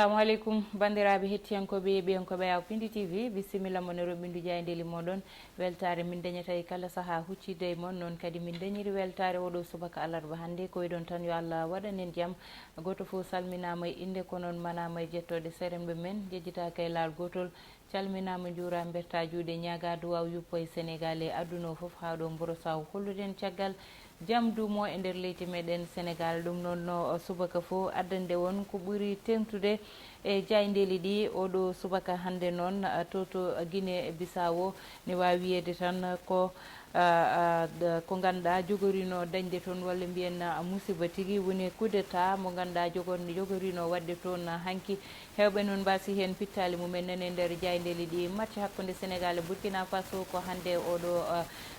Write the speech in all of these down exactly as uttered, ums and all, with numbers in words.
Assalamu aleykum, banndiraaɓe hettiyankooɓe e ɓiyankooɓe Aw Pindi T V, bisimilla mon e roɓɓindu jaayndeeli mooɗon. Weltaare min dañata e kala sahaa huccitde e mon, noon kadi min dañiri weltaare oɗo subaka alarba hannde. Ko wiɗon tan yo Allah waɗan en jam. Gooto fof salminaama e innde, ko noon manaama e jettooɗe seremɓe men, jejjitaaka e laawol gootol. Calminaama, njuuraama, mbertaa juuɗe, ñaagaa duwaaw yuppo e Senegaal e aduna o fof, haa ɗo mboro saw hollude en caggal jam duumo e nder leydi meɗen Senegaal. Ɗum noon no subaka fof addande on ko ɓuri teeŋtude e jaayndeeli ɗi oɗo subaka hannde noon, a, to, to Guinée Bissau, ne waawi wiyeede tan ko, a, a, d-, ko ngannduɗaa jogoriino dañde toon, walla mbiyen, a, musiba tigi, woni coup d'État mo ngannduɗaa jogor-, jogoriino waɗde toon hanki. Heewɓe noon mbaasi heen pittaali mumen nani e nder jaayndeeli ɗi. Match hakkunde Senegaal e Burkina Faso ko hannde oɗo,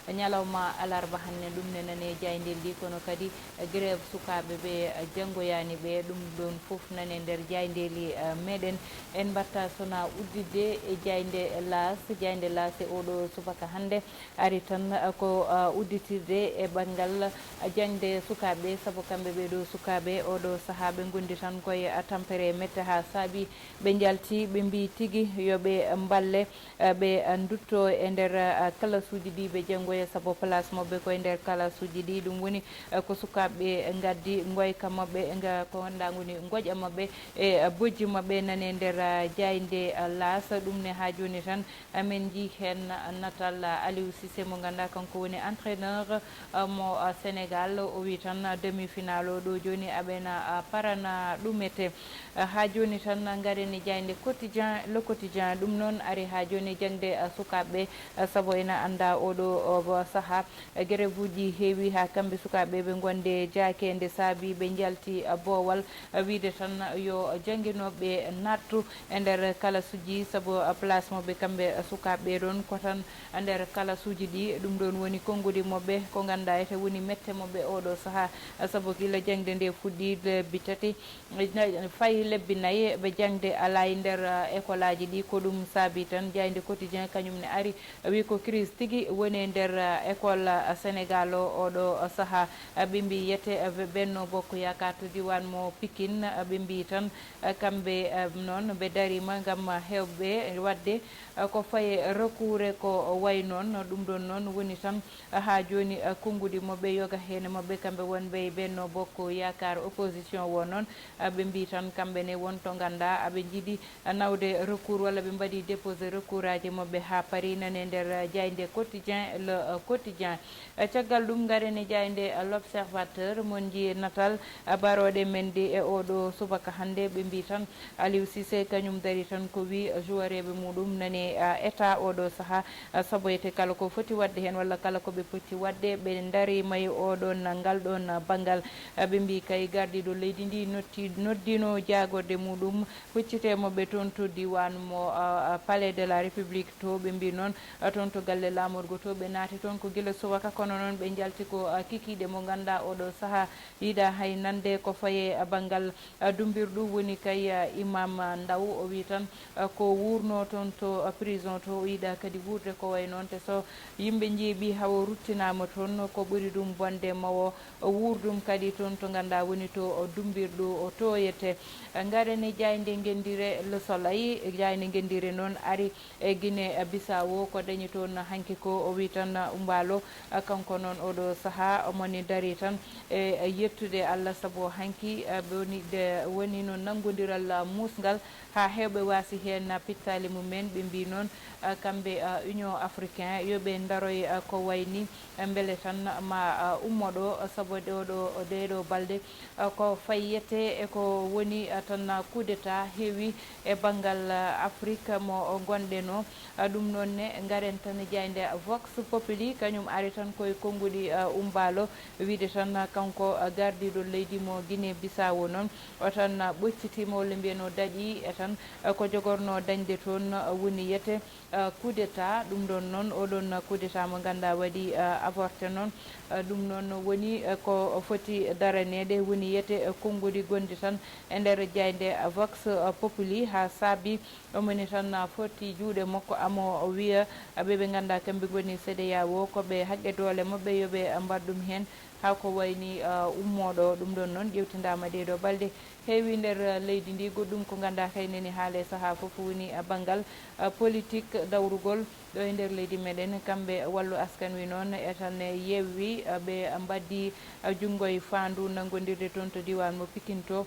eh, ñalawma alarba hannde, ɗum ne nani e jaayndeeli ɗi, kono kadi grève sukaaɓe ɓe, eh, janngoyaani ɓe, ɗum ɗoon fof nani e nder jaayndeeli, eh, meɗen. En mbaɗta sona udditde e jaaynde L'As, jaaynde L'As e oɗo subaka hannde. Ari tan, eh, ko, eh, udditirde e banngal, eh, jaŋde sukaaɓe, sabu kamɓe ɓee ɗoo sukaaɓe, oɗo sahaa ɓe ngondi tan koye, eh, tampere mette, haa saabi ɓe njalti, ɓe mbii tigi yo ɓe mballe, eh, ɓe, eh, ndutto e nder, eh, kalasuuji ɗi ɓe janngoya, sabu place maɓɓe ko e nder kalasuuji ɗi. Ɗum woni, eh, ko sukaaɓe ngaddi ngoyka maɓɓe, nga-, ko ngannduɗaa ngoni ngoƴa maɓɓe e, eh, bojji maɓɓe nani e nder, eh, jaaynde, eh, L'As. Ɗum ne haa jooni tan Amin njii heen natal Aliou Cissé mo ngannduɗaa kanko woni entraîneur, uh, mo, uh, Sénégal. O wii tan, uh, demi-finale o ɗo jooni aɓena, uh, parana ɗumete. Uh, haa jooni tan ngaren e jaaynde Quotidien, Le Quotidien. Ɗum noon ari haa jooni jaŋde, uh, sukaaɓe, uh, sabu ena anndaa oɗo, uh, sahaa, uh, grève uji heewi haa kamɓe sukaaɓe ɓe ngonde jaake nde saabi ɓe njalti, uh, boowal. Wiide tan yo jannginooɓe naattu e nder kalasuuji, sabu place maɓɓe kamɓe sukaaɓe ɓee ɗoon ko tan e nder kalasuuji ɗi. Ɗum ɗoon woni konngudi maɓɓe, ko ngannduɗaa ete woni mette maɓɓe oɗo sahaa, sabu gila jaŋde nde fuɗɗi lebbi tati, fayi lebbi nayi, ɓe jaŋde alaa e nder ekolaaji ɗi. Ko ɗum saabi tan jaaynde Quotidien kañum ne ari wi ko crise tigi woni e nder, eh, école, eh, Sénégal o, oɗo, eh, sahaa. Eh, ɓe mbii yete, eh, Be-, Benno Bokk Yaakaar to diiwaan mo Pikine, eh, ɓe mbii tan, eh, kamɓe, eh, noon ɓe dariima ngam heewɓe waɗde, eh, ko faye recours e ko wayi noon. Ɗum ɗoon noon woni tan, eh, haa jooni, eh, konngudi maɓɓe yoga heen e maɓɓe kamɓe wonɓe e Benno Bokk Yaakaar. Opposition o noon, eh, ɓe mbii tan kamɓe ne won to ngannduɗaa aɓe njiɗi nawde recours walla ɓe mbaɗi déposé recours aji maɓɓe haa paari nani e nder jaaynde Quotidien, Le Quotidien. E caggal ɗum ngaren e jaaynde L'Observateur mo njii natal barooɗe men ɗi e oɗo subaka hannde. Ɓe mbii tan Aliou Cissé kañum darii tan ko wii joueureeɓe muɗum nani, a, état oɗo sahaa, a, sabu ete kala ko foti waɗde heen walla kala ko ɓe poti waɗde ɓe ndariima e oɗon ngal ɗoon banngal. A, ɓe mbii kay gardiiɗo leydi ndi notti, noddiino jaagorde muɗum huccite maɓɓe toon to diiwaan mo, a, a, Palais de la République to. Ɓe mbii noon, a, toon to galle laamorgo to ɓe naati toon ko gila subaka, kono noon ɓe njalti ko, a, kikiiɗe mo ngannduɗaa oɗo sahaa yiɗaa hay nande ko faye, a, banngal, a, dumbirɗu woni kay, a, Imam, a, Ndaw. O wii tan, a, ko wuurno toon to, a, prison to o yiɗaa kadi wuurde ko wayi noon. Te so yimɓe njeeɓi hawo ruttinaama toon ko ɓuri ɗum bonde mawo wuur ɗum kadi toon to ngannduɗaa woni to o dumbirɗo o tooyete. Ngaren e jaaynde ngenndire Le Soleil, jaaynde ngenndire noon ari e Guinée Bissau ko dañi toon hanki ko o wii tan Umbaalo, kanko noon oɗo sahaa omo ni darii tan e yettude Allah sabu hanki woni de, woni no nanngondiral muusngal haa heewɓe waasi heen pittaali mumen. Ɓe mbii noon, ah, kamɓe, ah, Union Africain yo ɓe ndaroy, ah, ko wayni, ah, mbele tan ma, ah, ummo ɗo, ah, sabu ɗeeɗo, ɗeeɗo balɗe, ah, ko fayyete e ko woni, ah, tan, ah, coup d'État heewi e banngal, ah, Afrik mo ngonɗen o. Ah, ɗum noon ne ngaren tan e jaaynde Vox Populi, kañum ari tan koye konnguɗi, ah, Umbaalo, wiide tan, ah, kanko, ah, gardiiɗo leydi mo Guinée Bissau noon, o tan, ah, ɓoccitiima walla mbiyen o daɗii e tan, ah, ko jogorno dañde toon, ah, woni yete, ah, coup d'État. Ɗum ɗoon noon, oɗon, ah, coup d'État mo ngannduɗaa waɗi, ah, avorté noon, ah, ɗum noon woni, ah, ko foti daraneede, woni yete, ah, konnguɗi gonɗi tan e nder jaaynde, ah, Vox, ah, Populi, haa saabi omoni tan, ah, foti juuɗe makko, amo o wiya, ah, ɓe ɓe ngannduɗaa kamɓe ngoni CEDEAO, ko ɓe haqqe doole maɓɓe yo ɓe, ah, mbaɗ ɗum heen. haa ko wayni ummooɗo. Ɗum ɗon noon ƴewtindaama ɗee ɗoo balɗe heewi nder leydi ndi. Goɗɗum ko nganndaa kay neni haale sahaa fof woni banngal politik dawrugol ɗo e nder leydi meɗen. Kamɓe wallu askan wi noon e tan yeewi ɓe mbaddi junngo e faandu nanngondirde toon to diiwaan mo Pikin to.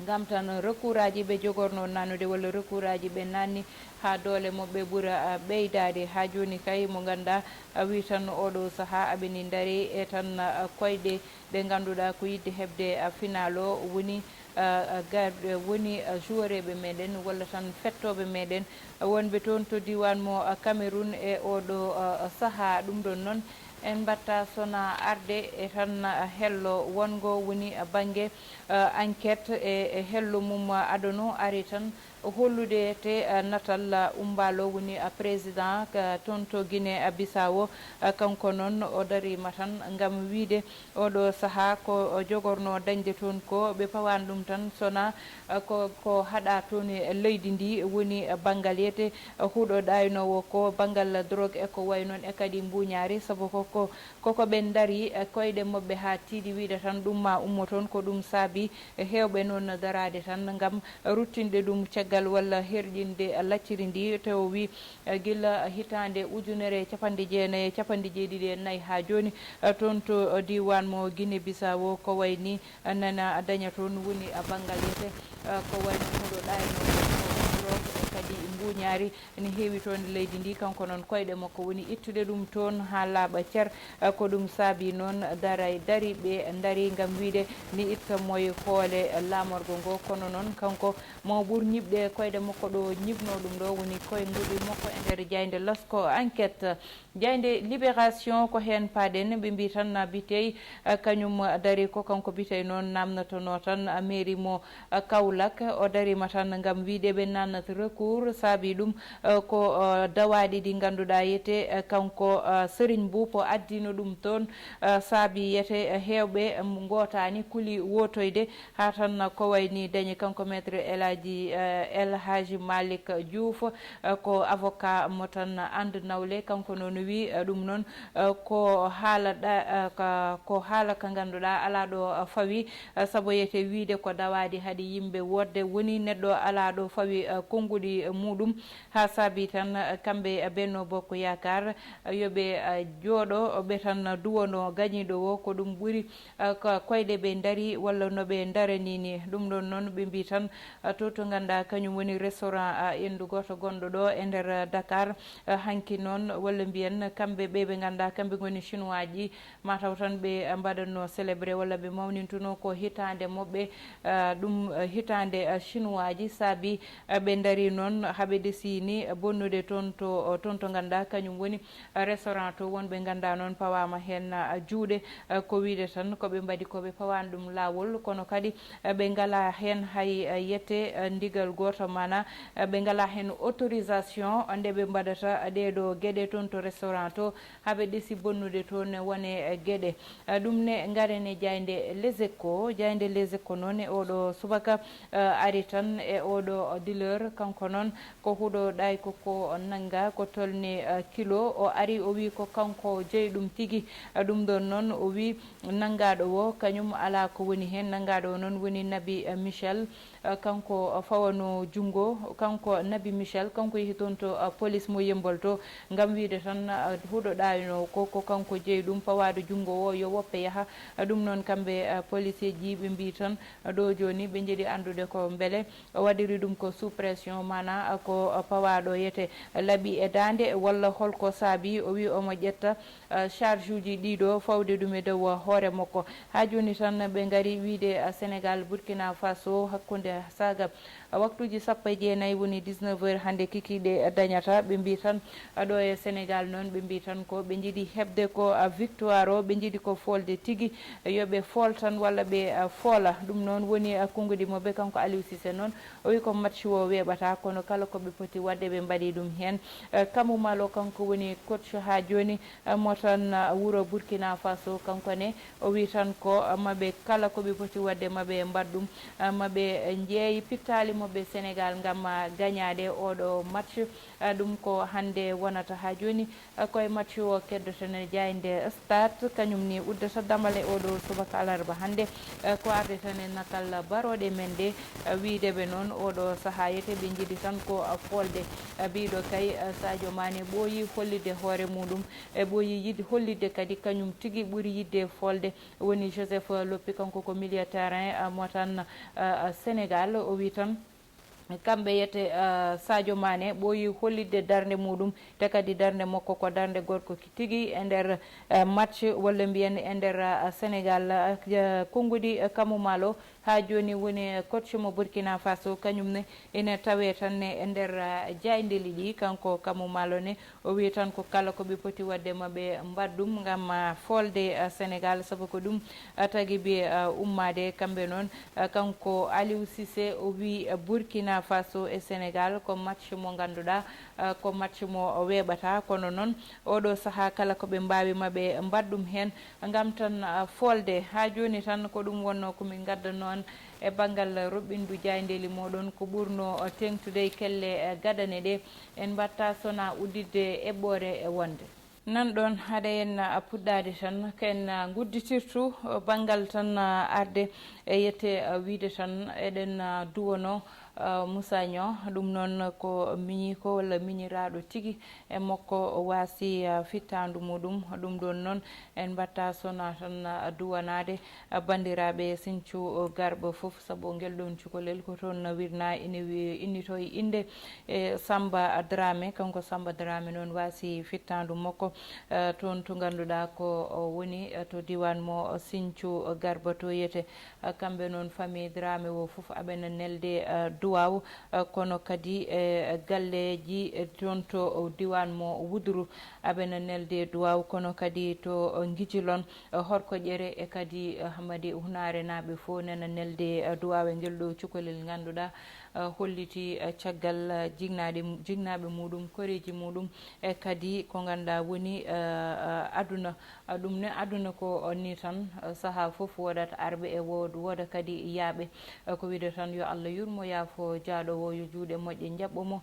Ngam tan recours aji ɓe jogorno nanude walla recours aji ɓe nanni haa doole moɓɓe ɓura ɓeydaade. Haa jooni kay mo nganndaa wi tan oɗo sahaa aɓe ni ndari e tan koyɗe ɗe ngannduɗaa ko yiɗde heɓde final o woni gar woni joueureɓe meɗen walla tan fettooɓe meɗen wonɓe toon to diiwaan mo Cameroun e oɗo sahaa. Ɗum ɗon noon en mbatta sona arde e tan hello wongo woni bannge enquête e hello mum adono ari tan hollude te natal umbalo woni président toon to Guinée Bissau. Kanko noon o darima tan ngam wiide oɗo sahaa ko jogorno dañde toon ko ɓe pawaani ɗum tan sona ko ko haɗa toon e leydi ndi woni banngal yete huɗo ɗaynoowo ko banngal drogue e ko way noon e kadi mbuñaari sabu koko koko ɓe ndari koyɗe moɓɓe haa tiiɗi wiide tan ɗum ma ummo toon ko ɗum saabi heewɓe noon daraade tan ngam ruttinɗe ɗum caggal walla herƴinde lacciri ndi. Te o wi gila hitaande ujunere e capanɗe jeenayi e capanɗe jeeɗiɗi e nayi haa jooni toon to diiwaan mo Guinée Bissau ko way ni nana daña toon woni banngal yete ko wayno hoɗo ɗayno drogue e kadi mbuñaari ene heewi toon e leydi ndi. Kanko noon koyɗe makko woni ittude ɗum toon haa laaɓa cer. Ko ɗum saabi noon daray dari ɓe ndari ngam wiide ni itta moye hoole laamorgo ngo kono noon kanko mo ɓur ñiɓde koyɗe makko ɗo ñiɓno ɗum ɗo woni koye nguɗi makko e nder jaaynde lasko enquête. Jaaynde Libération ko heen paaɗen, ɓe mbii tan na Bitey, eh, kañum dari ko kanko Bitey noon naamnotonoo tan, eh, mairie mo, eh, Kaolack. O dariima tan ngam wiyde ɓe naamnata recours, saabii ɗum, eh, ko, eh, dawaaɗi ɗi ngannduɗaa yete, eh, kanko, eh, Serigne Mboup o addino ɗum toon, eh, saabii yete, eh, heewɓe, eh, ngootaani kuli wootoyde. Haa tan ko wayi ni dañi kanko Maître El Hadji, eh, El Hadji Malick Diouf, eh, ko avocat mo tan And Nawle, kanko noon wi, eh, ɗum noon, eh, ko haala ɗa-, eh, ka, ko haala ka ngannduɗaa alaa ɗo, eh, fawi, eh, sabu yete wiide ko dawaaɗi haɗi yimɓe woodde woni neɗɗo alaa ɗo fawi, eh, konnguɗi, eh, muɗum. Haa saabii tan, eh, kamɓe, eh, Benno Bokk Yaakaar, eh, yo ɓe, eh, jooɗo, ɓe tan duwono gañiiɗo o, ko ɗum ɓuri, eh, ko koyɗe ɓe ndari walla no ɓe ndarani ni. Ɗum ɗon noon ɓe mbii tan, eh, to, to ngannduɗaa kañum woni restaurant, eh, Enndu gooto gonɗo ɗo e nder, eh, Dakar, eh, hanki noon walla mbiyen kamɓe ɓe ɓe ngannduɗaa kamɓe ngoni Chinois ji, mataw tan ɓe mbaɗatno célébré walla ɓe mawnintuno ko hitaande moɓɓe, eh, ɗum, eh, hitaande, eh, Chinois ji saabi, eh, ɓe ndari noon haɓe desini bonnude toon to, toon to ngannduɗaa kañum woni, eh, restaurant to wonɓe ngannduɗaa noon pawaama heen, eh, juuɗe, eh, ko wiyde tan ko ɓe mbaɗi ko ɓe pawaani ɗum laawol kono kadi, eh, ɓe ngalaa heen hay, eh, yette, eh, ndigal gooto maanaa, eh, ɓe ngalaa heen autorisation nde ɓe mbaɗata ɗee ɗoo geɗe toon to restaurant to. Haɓe ɗesi bonnude toon ne wone, eh, geɗe. Eh, ɗum ne ngaren e jaaynde Les Échos. Jaaynde Les Échos noon e oɗo subaka, eh, ari tan e oɗo dealer. Kanko noon ko huɗo ɗaay ko ko nannga ko tolni, eh, kilo. O ari o wi ko kanko jeyi ɗum tigi. Eh, ɗum ɗon noon o wi nanngaaɗo o kañum alaa ko woni heen. Nanngaaɗo o noon woni Nabi, eh, Michel. Eh, kanko, eh, fawano junngo, kanko Nabi Michel, kanko yehi toon to, eh, police mo Yembol to, ngam wiyde tan, eh, huɗo ɗaayno ko, ko kanko jeyi ɗum, pawaade junngo o yo woppe yaha. Eh, ɗum noon kamɓe, eh, police ji ɓe mbii tan, eh, ɗo jooni ɓe njiɗi anndude ko mbele o waɗiri ɗum ko sous pression, maanaa, eh, ko, eh, pawaaɗo yete laɓi e daande walla holko saabi o wi omo ƴetta eh, charge uji ɗiɗo fawde ɗum e dow hoore makko. Haa jooni tan ɓe ngari wiyde, eh, Sénégal, Burkina Faso hakkunde saaga, eh, waktuuji sappo e jeenayi woni dix-neuf heures hannde kikiiɗe, eh, dañata. Ɓe mbii tan, eh, ɗo e Sénégal noon ɓe mbii tan ko ɓe njiɗi heɓde ko, eh, victoire o, ɓe njiɗi ko foolde tigi, eh, yo ɓe fool tan walla ɓe, eh, foola. Ɗum noon woni, eh, konnguɗi maɓɓe kanko Aliou Cissé noon o wi ko match o weeɓata kono no kala ko ɓe poti waɗde, ɓe mbaɗi ɗum heen. Eh, Kamu Malo, kanko woni coach haa jooni, eh, mo tan, eh, wuro Burkina Faso, kanko ne o wi tan ko, eh, maɓe kala ko ɓe poti waɗde, maɓe mbaɗ ɗum, eh, maɓe njeeyi pittaali maɓɓe Sénégal ngam, eh, gañaade oɗo match. Eh, ɗum ko hannde wonata haa jooni. Eh, koye match o keddoten e jaaynde Stade, kañum ni uddata damal e oɗo subaka alarba hannde. Eh, ko arde tan e natal barooɗe men ɗe, eh, wiyde ɓe noon oɗo sahaa yete ɓe njiɗi tan ko, eh, folde. Eh, biiɗo kay, eh, Sadio Mané ɓooyi hollitde hoore muɗum, e ɓooyi yiɗ hollitde kadi kañum tigi ɓuri yiɗde folde. Woni Joseph Loppi, kanko ko milieu terrain, eh, mo tan, eh, Sénégal, o wi tan kamɓe yete, eh, Sadio Mané ɓooyi hollitde darnde muɗum, te kadi darnde makko ko darnde gorko ki tigi e nder, eh, match, walla mbiyen e nder, eh, Sénégal. Eh, konngudi, eh, Kamu Malo haa jooni woni coach mo Burkina Faso, kañum ne ene tawee tan ne e nder, eh, jaayndeeli ɗi. Kanko Kamu Malo ne, o wi tan ko kala ko ɓe poti waɗde, maɓe mbaɗ ɗum ngam, ah, folde, ah, Sénégal, sabu ko ɗum, ah, tagi ɓe, ah, ummaade. Kamɓe noon, ah, kanko Aliou Cissé, o wi, ah, Burkina Faso e Sénégal ko match mo ngannduɗaa, ah, ko match mo weeɓata. Kono noon, oɗo sahaa kala ko ɓe mbaawi, maɓe mbaɗ ɗum heen ngam tan, ah, folde. Haa jooni tan ko ɗum wonnoo ko min ngaddanoo on e banngal roɓɓindu jaayndeeli mooɗon, ko ɓurnoo, ah, teeŋtude e kelle, eh, gadane ɗe. En mbaɗta sona udditde eɓɓoore e wonde. Nan ɗoon, haɗa en, ah, puɗɗaade tan, ko en, ah, ngudditirtu, ah, banngal tan, ah, arde e yette, ah, wiyde tan eɗen, ah, duwono, ah, Moussa Niang, ɗum noon ko miñiiko walla miñiraaɗo tigi e makko waasi, ah, fittaandu muɗum. Ɗum ɗoon noon en mbaɗta sona tan, ah, duwanaade, ah, banndiraaɓe Sinthiou Garba fof, sabu ngel ɗoon cukalel ko toon wirnaa ina wi-, innitoo e innde e Samba Dramé. Kanko Samba Dramé noon waasi fittaandu makko, eh, toon to ngannduɗaa ko o woni, eh, to diiwaan mo Sinthiou Garba to yete. Eh, kamɓe noon famille Dramé o fof aɓena nelde, eh, duwaaw, eh, kono kadi, eh, galleeji, eh, toon to diiwaan mo Wuduru aɓena nelde duwaaw, kono kadi to, eh, Ngijilon, eh, Horkoƴere e kadi, eh, Hamadi Hunaare naaɓe fof nena nelde, eh, duwaaw e ngel ɗo cukalel ngannduɗaa, eh, holliti, eh, caggal, eh, jignaɗe mu-, jignaaɓe muɗum, koreeji muɗum, e kadi ko ngannduɗaa woni, eh, eh, aduna. Eh, ɗum ne aduna ko, eh, ni tan, eh, sahaa fof woodat arɓe e wood-, wooda kadi yaaɓe. Eh, ko wiyde tan yo Allah yurmo, yaafo jaaɗo o, yo juuɗe moƴƴe njaɓɓo mo,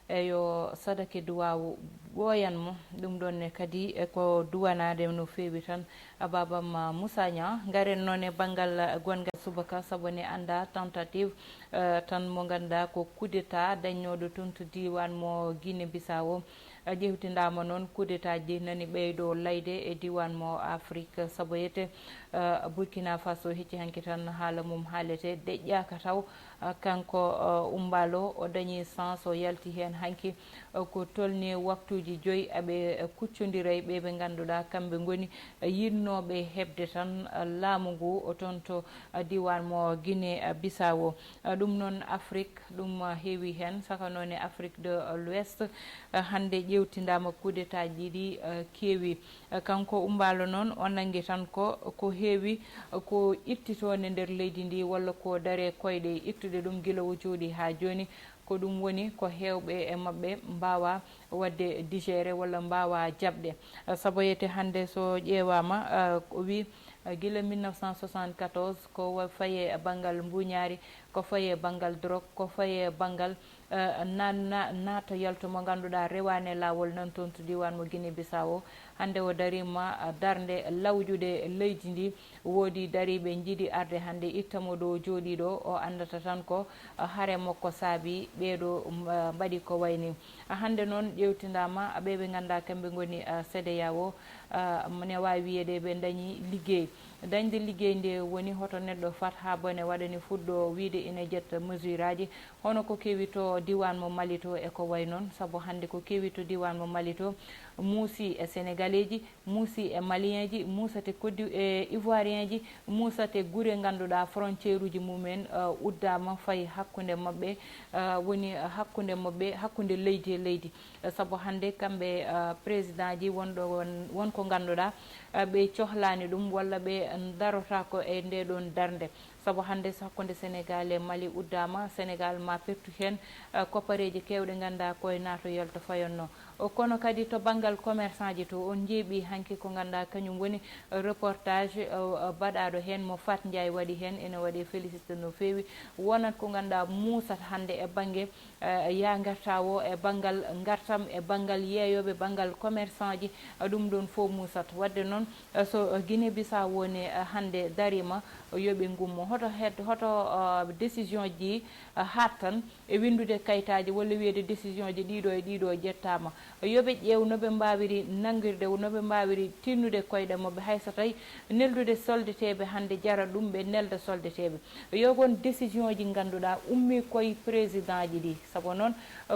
e yo sadake duwaawu ɓooyan mo. Ɗum ɗoon ne kadi, eh, ko duwanaade no feewi tan. A baabam, ah, Moussa Niang, ngaren noon e banngal, ah, gonga subaka, sabu ne annda tentative, eh, tan mo ngannduɗaa ko coup d'État dañnooɗo toon to diiwaan mo Guinée Bissau o. Ah, ƴeewtindaama noon coup d'État ji nani ɓeydo layde e diiwaan mo Afrique, sabu yete, ah, Burkina Faso hecci hanki tan haala mum haalete, deƴƴaaka taw. Ah, kanko, ah, Umbaalo, o dañi chance, o yalti heen hanki. Ah, ko tolni waktuuji joyi aɓe, eh, kuccondira e ɓe ɓe ngannduɗaa kamɓe ngoni, eh, yiɗnooɓe heɓde tan, eh, laamu ngu o toon to, eh, diiwaan mo Guinée, eh, Bissau o. Eh, ɗum noon Afrik, ɗum, eh, heewi heen, saka noon e Afrique de, eh, l'Ouest, eh, hannde ƴeewtindaama coup d'État ji ɗi, eh, keewi. Eh, kanko Umbaalo noon, o nanngi tan ko, ko heewi, eh, ko ittitoonde nder leydi ndi, walla ko dare koyɗe ittude ɗum gila o jooɗi haa jooni. Ko ɗum woni ko heewɓe e maɓɓe mbaawaa waɗde digéré walla mbaawaa jaɓde. Eh, sabu yete hannde so ƴeewaama, eh, o wi, eh, gila mille neuf cent soixante-quatorze ko wa-, fayi e banngal mbuuñaari, ko fayi e banngal drogue, ko fayi e banngal, eh, na-, na-, naata yaltu mo ngannduɗaa rewaani e laawol nan toon to diiwaan mo Guinée Bissau o. Hannde o dariima, eh, darnde lawƴude leydi ndi. Woodi dariiɓe njiɗi arde hannde itta mo ɗo jooɗii ɗo, o anndata tan ko, eh, hare makko saabi ɓee ɗo, mm, eh, mbaɗi ko wayi ni. Eh, hannde noon ƴeewtindaama, eh, ɓee ɓe ngannduɗaa kamɓe ngoni, eh, CEDEAO, eh, ne waawi wiyeede ɓe ndañi liggey. Dañde liggey nde woni hoto neɗɗo fat haa bone waɗa ni fuɗɗo wiyde ina ƴetta mesure aji, hono ko kewi to diiwaan mo Mali to e ko wayi noon, sabu hannde ko kewi to diiwaan mo Mali to muusi e Senegaleeji, muusi e Malienji, muusate Côte d'I-, e Ivoirienji, muusate gure ngannduɗaa frontière uji mumen, eh, uddaama fayi hakkunde maɓɓe, eh, woni hakkunde maɓɓe, hakkunde leydi e leydi. Eh, sabu hannde kamɓe, eh, président ji wonɗo won, won ko ngannduɗaa, eh, ɓe cohlaani ɗum walla ɓe darotaako e nde ɗoon darnde. Sabu hannde so hakkunde Senegaal e Mali uddaama, Senegaal ma pertu heen, eh, koppareeji keewɗe ngannduɗaa ko e naato yalto fayannoo. O, kono kadi to banngal commerçant ji to, on njeeɓi hanki ko ngannduɗaa kañum woni reportage, eh, baɗaaɗo heen mo Fat Ndiaye waɗi heen, ene waɗi félicité no feewi. Wonat ko ngannduɗaa muusat hannde e bannge, eh, yaa ngarta o, e banngal ngartam, e banngal yeeyooɓe, banngal commerçant ji, eh, ɗum ɗoon fof muusat. Waɗde noon, eh, so, eh, Guinée Bissau woni, eh, hannde dariima, yo ɓe ngummo. Hoto heed-, hoto, eh, décision ji, eh, haat tan e winndude kayitaaji walla wiyeede décision ji ɗiɗo e ɗiɗo ƴettaama. Yo ɓe ƴeew no ɓe mbaawiri nanngirde, no ɓe mbaawiri tinnude koyɗe maɓɓe, hay so tawi neldude soldeteeɓe hannde jara ɗum, ɓe nelda soldeteeɓe. Yo won décision ji ngannduɗaa ummii koye président ji ɗi. Sabu noon,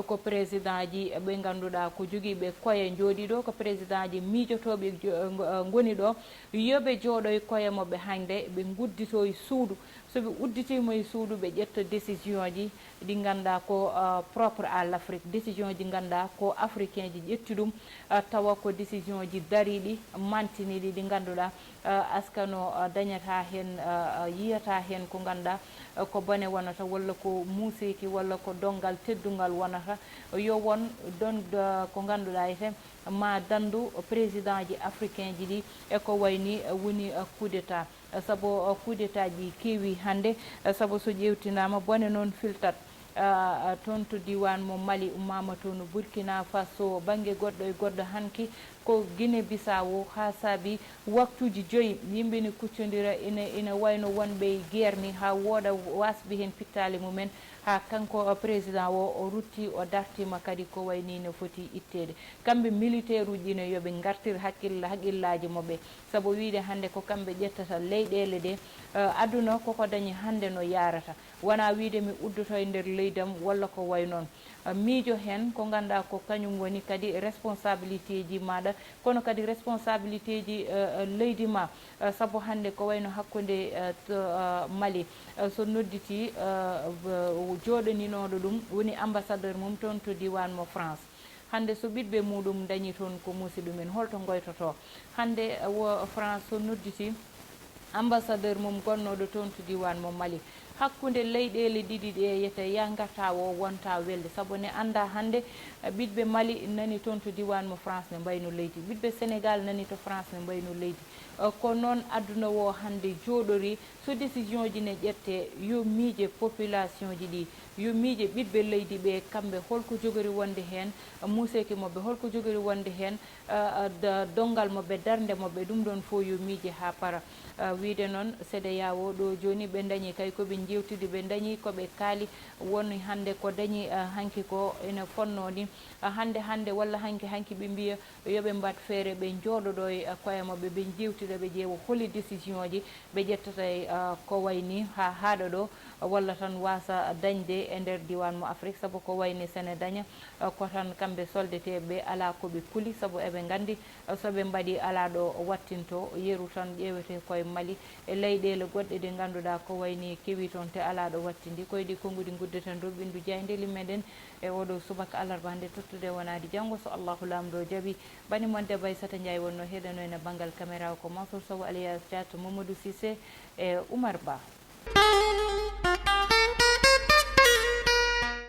ko président ji ɓe ngannduɗaa ko jogiiɓe koye njooɗii ɗo, ko président ji miijotooɓe jo-, ngo-, ngoni ɗo. Yo ɓe jooɗo e koye maɓɓe hannde, ɓe nguddito e suudu. So ɓe udditiima e suudu, ɓe ƴetta décision ji ɗi ngannduɗaa ko, ah, propre à l'Afrique, décision ji ngannduɗaa ko africain ji ƴetti ɗum, ah, tawa ko décision ji dariiɗi, mantiniiɗi, ɗi ngannduɗaa, ah, askano, ah, dañata heen, ah, ah, yiyata heen ko ngannduɗaa, ah, ko bone wonata, walla ko muuseeki, walla ko donngal teddungal wonata. Yo won don, ah, ko ngannduɗaa ete ma danndu président ji africain ji ɗi e ko wayni, ah, woni, ah, coup d'état. Sabu, uh, coup d'état ji keewi hannde, uh, sabu so ƴeewtinaama, bone noon filtat, uh, uh, toon to diiwaan mo Mali, ummaama toon Burkina Faso, bannge goɗɗo e goɗɗo hanki ko Guinée Bissau, haa saabi waktuuji joyi yimɓe ne kuccondira, ina, ina wayno wonɓe e guerre ni, haa wooda waasɓe heen pittaali mumen, haa kanko, uh, président o, o rutti, o dartiima kadi ko wayni no foti itteede. Kamɓe militaire uji ne yo ɓe ngartir hakkilla-, haqqillaaji maɓɓe. Sabu wiyde hannde ko kamɓe ƴettata leyɗeele ɗe, eh, aduna koko dañi hannde no yaarata. Wonaa wiyde mi uddoto e nder leydam walla ko way noon. Eh, miijo heen ko ngannduɗaa ko kañum woni kadi responsabilité ji maaɗa, kono kadi responsabilité ji, eh, eh, leydi ma. Eh, sabu hannde ko wayno hakkunde, eh, to, eh, Mali, eh, so nodditii, eh, b-, jooɗaninooɗo ɗum woni ambassadeur mum toon to diiwaan mo France. Hannde so ɓiɗɓe muɗum dañi toon ko muusi ɗumen, holto ngoytotoo? Hannde, eh, wo France so nodditi ambassadeur mum gonnooɗo toon to diiwaan mo Mali. Hakkunde leyɗeele ɗiɗi ɗe yete yaa ngarta o wonta welde, sabu ne annda hannde, eh, ɓiɗɓe Mali nani toon to diiwaan mo France ne mbayno leydi. Ɓiɗɓe Sénégal nani to France ne mbayno leydi. Eh, ko noon aduna o hannde jooɗori. So décision ji ne ƴette, yo miije population ji ɗi, yo miije ɓiɗɓe leydi ɓe, kamɓe holko jogori wonde heen, muuseeki maɓɓe holko jogori wonde heen, ah, ah, da-, donngal maɓɓe, darnde maɓɓe, ɗum ɗoon fof yo miije haa para. Ah, wiyde noon, CEDEAO ɗo jooni ɓe dañi kay ko ɓe njeewtidi, ɓe dañi ko ɓe kaali, woni hannde ko dañi, ah, hanki ko ene fonnoo ni, ah, hannde, hannde walla hanki, hanki ɓe mbiya, yo ɓe mbaɗ feere, ɓe njooɗoɗo e, eh, koye maɓɓe, ɓe njeewtida, ɓe ƴeewa holi décision ji ɓe ƴettata e, eh, ko wayi ni haa haaɗa ɗo, walla tan waasa dañde e nder diiwaan mo Afrik, sabu ko wayi ni sene daña, eh, ko tan kamɓe soldeteeɓe ɓe alaa ko ɓe kuli, sabu eɓe nganndi, eh, so ɓe mbaɗi alaa ɗo wattinto, yeru tan ƴeewete koye Mali e leyɗeele goɗɗe ɗe ngannduɗaa ko wayi ni kewi toon te alaa ɗo wattindi. Ko e ɗi konnguɗi nguddeten ɗo ɓinndu jaayndeeli meɗen e oɗo subaka alarba hannde tottude wonaade janngo, so Allahu Laamɗo jaɓi. Bani mon debbo Aissata Ndiaye wonno heɗano en e banngal caméra o ko Mansour Sow alias Thiat Mamadou Cissé e Oumar Ba.